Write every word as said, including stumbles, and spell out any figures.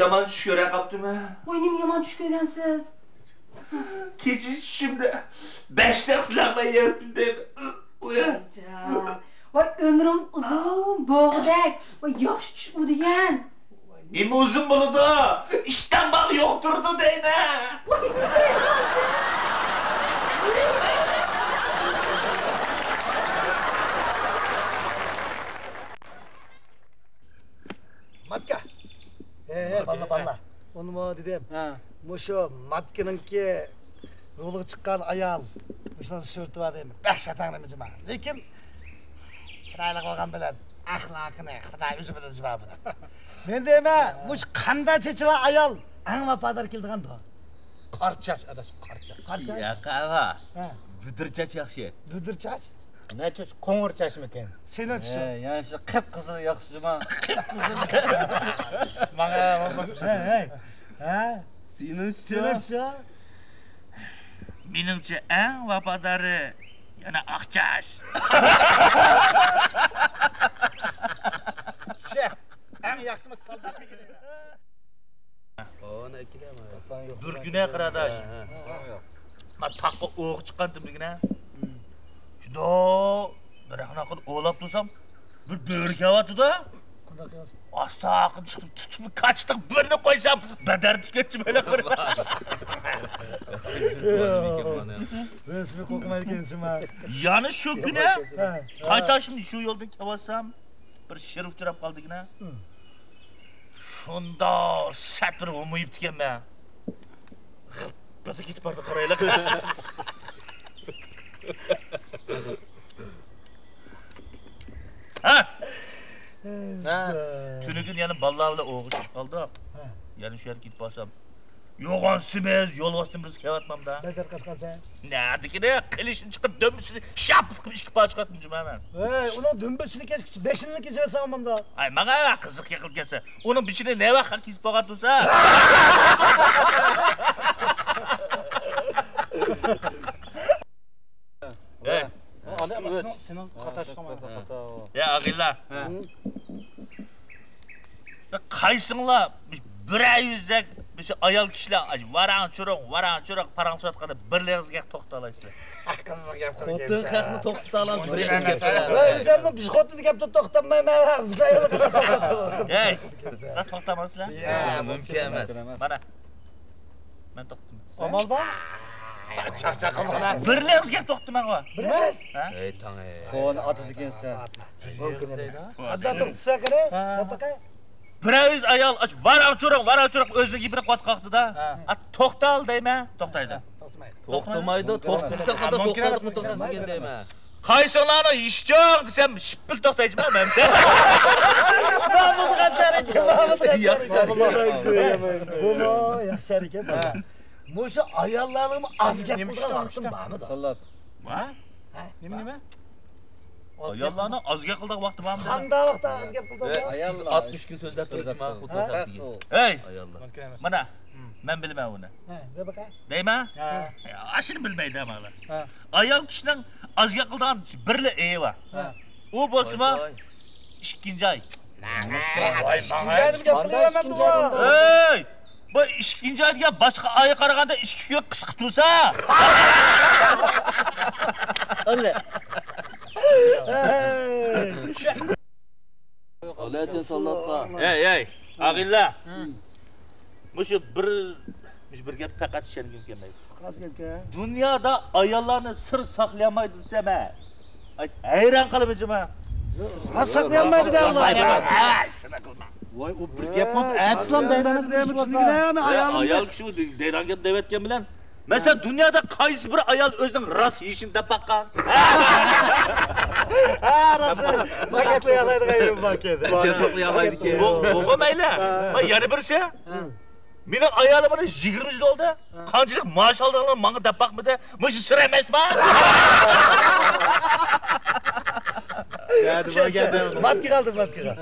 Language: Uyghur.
يامان چۈش كۆرۈپ قاپتىمەن. ۋاي، نېمە يامان چۈش كۆرگەنسىز؟ كېچە چۈشۈمدە بەش تەخسىلەرمەن يەپتىم. ۋاي، ئۆمرىڭىز ئۇزۇن بولغۇدەك. ۋاي، ياخشى چۈش ئۇ دېگەن. نېمە ئۇزۇن بولىدۇ؟ ئىشتان باغ يوق تۇرىدۇ دەيمەن. ماتكا. ھە، ھە، باللا، باللا. ئۇنىمۇ دېدىم. ھە. مۇشۇ ماتكىنىڭكى رولىغا چىققان ئايال، مۇشۇنىڭ سۈرىتى بار دەيمەن. بەك شاتاڭ نېمە جىما. لېكىن چىرايلىق بولغان بىلەن ئەخلاقىنى خۇداي ئۆزى بىلىدۇ جىما بۇنى. مەن دەيمەن، مۇشۇ قاندا چېچى بار ئايال ئەڭ ۋاپادار كېلىدىغاندۇ. قارا چاچ، ئاداش، قارا چاچ. قارا چاچ؟ ياق، ئاغا. ھە. بۈدۈر چاچ ياخشى. بۈدۈر چاچ؟ نەچچە قوڭۇر چاچمىكىن؟ سېنىڭچە؟ ھە، يەنە شۇ قىپقىزىل ياخشىما؟ قىپقىزىل. ماڭا، ماڭا. ھەي، ھەي. ھە؟ سېنىڭچە؟ سېنىڭچە؟ مېنىڭچە ئەڭ ۋاپادارى يەنە ئاق چاچ. شە، ئەڭ ياخشىمۇ سالدات. بىر كۈنى قاراداش، ھە، ھە. مەن تاغقا ئوۋغا چىققانتىم دېگىنە. شۇنداق دەرەخنىڭ ئالدىدا ئوۋلاپ تۇرسام، بىر بۆرە كېلىۋاتىدۇ. قانداق كېلىۋاتىدۇ؟ ئاستا ئاقىم چىقىپ تۇتۇپ كاچىتىپ بىرنى قويسام، بەدەر تىكەتچى بىلەن بىر. رەسمىي قوقمايدىكەنسىما. يەنە شۇ كۈنى ھە. قايتاشىم شۇ يولدىن كېلىۋاتسام، بىر شىر ئۇچراپ قالدىكىنە. شۇنداق سەت بىر ھومىيىپتىكەنمەن. غىپپىدە كېتىپ باردى قارايلى. ھە؟ ھە. تۈنۈگۈن يەنە بالىلار بىلەن ئوۋغا چىقىپ قالدۇق. ھە. يەنە شۇ يەرگە كېتىپ بارسام، يوغان سېمىز يولۋاستىن بىرسى كېلىۋاتمامدا. بەدەر قاچقانسەن؟ نەدىكىنى قىلىشىنى چىقىپ دۈمبىسىنى شاپ قىلىپ ئىككى پارچە قىلاتتىم جۇما مەن. ھەي، ئۇنىڭ دۈمبىسىنى كەسكۈچە بېشىنى كېسىۋەتسەڭ بولامدا. ئاي، ماڭا قىزىق يېقىلىپ كەتسە، ئۇنىڭ بېشىنى نەۋاق كېسىپ بولغان تۇرسا. ھەي. سېنىڭ، سېنىڭ قاتاشلىقىڭ بار. يا ئاغىلار. ھە. قايسىڭلار بىرەر يۈزدەك مۇشۇ ئايال كىشىلەر ۋاراڭ-چۇرۇڭ، ۋاراڭ-چۇرۇڭ پاراڭلىشىۋاتقاندا بىر ئېغىز گەپ توختىتالايسىلەر؟ قىزىق گەپ قىلىپ خوتۇن خەقنى توختىتالايسىز بىر ئېغىز گەپ. ۋە ئۆزۈمنىڭ بىر خوتۇن گەپتە توختاتمايمەن. بىز ئاياللار گەپتە توختاتىمىز. ھەي، توختاماسىلەر؟ يا، مۇمكىن ئەمەس. مانا، مەن توختىدىم. ئامال بار؟ چاقچاق قىلمىغىنا. بىر ئېغىز گەپ توختىماڭغۇ. بىر ئېغىز؟ ھە؟ ئەي تاڭ ئەي. كونا ئاتا دېگەنسەن. قانداق توختىسا قېنى؟ ھە. بىر ئايال ئاچ ۋاراڭ-چۇرۇڭ، ۋاراڭ-چۇرۇڭ ئۆزىنىڭ گېپىنى قاتتىق قاقتىدا. ھە. ئا، توختا دېمە، توختايدۇ. توختىمايدۇ. توختىمايدۇ، توختىسا قانداق توختايسىز دېگەن دەيمەن. قايسىڭلارنىڭ يېشىچىڭ دېسەم، شىپپىل توختايدىما مەمسە. ماۋۇدغان چارىكى، ماۋۇدغان چارىكى. بۇمۇ ياخشى چارىكى. مۇشۇ ئاياللارنىڭمۇ ئاز گەپ قىلىدىغان ۋاقتىم بارمىدۇ؟ ساللات. ۋە؟ ھە؟ نېمە، نېمە؟ ئاياللارنىڭ ئاز گەپ قىلىدىغان ۋاقتى بارمۇ؟ قانداق ۋاقىتتا ئاز گەپ قىلىدىغان ۋاقىت؟ ئاتمىش كۈن سۆزلەپ تۇرىدىما خوتۇن ھە؟ ھەي! ئاياللار. مانا، مەن بىلىمەن ئۇنى. ھە، دە باقاي. دەيمەن؟ ھە. ئاشۇنى بىلمەيدۇ مانا. ھە. ئايال كىشىنىڭ ئاز گەپ قىلىدىغان بىرلا ئېيى بار. ھە. ئۇ بولسىمۇ ئىككىنچى ئاي. ئىككىنچى ئايدا گەپ قىلىۋەرمەمدۇ؟ ھەي! بۇ ئىككىنچى ئاي دېگەن باشقا ئايغا قارىغاندا ئىككى كۈن قىسقا تۇرسا. ئاللا. ئاللا سەن ساللاتقا. ھەي، ھەي، ئاغىنىلەر. مۇشۇ بىر، مۇشۇ بىر گەپ پەقەت ئىشەنگۈم كەلمەيدۇ. قايسى گەپكە؟ دۇنيادا ئاياللارنى سىر ساقلىيالمايدۇ دېسەم، ھە. ئاي، ھەيران قالىمەن جۇما. راست ساقلىيالمايدۇ دەۋاللا. ھە، شۇنداق قىلما. ۋاي، ئۇ بىر گەپ بولسا، ئەتىسلام دەيدىغان گەپ بولسا. ئايال كىشى ئۇ دەيدىغان گەپ دەۋەتكەن بىلەن، مەسىلەن، دۇنيادا قايسى بىر ئايال ئۆزىنىڭ راست يېشىنى دەپ باققان؟ ھە، راست. ساقلىيالايدىغان يېرىم باركەن. ساقلىيالايدىكەن. بۇ، بۇغۇ مەيلى. ھە. يەنە بىرسى. ھە. مېنىڭ ئايالىم مانا يىگىرمە يىل بولدى. ھە. قانچىلىك مائاش ئالدىڭلار ماڭا دەپ باقمىدى. مۇشۇ سىر ئەمەسما؟ ماتكىغا ئالدىم، ماتكىغا.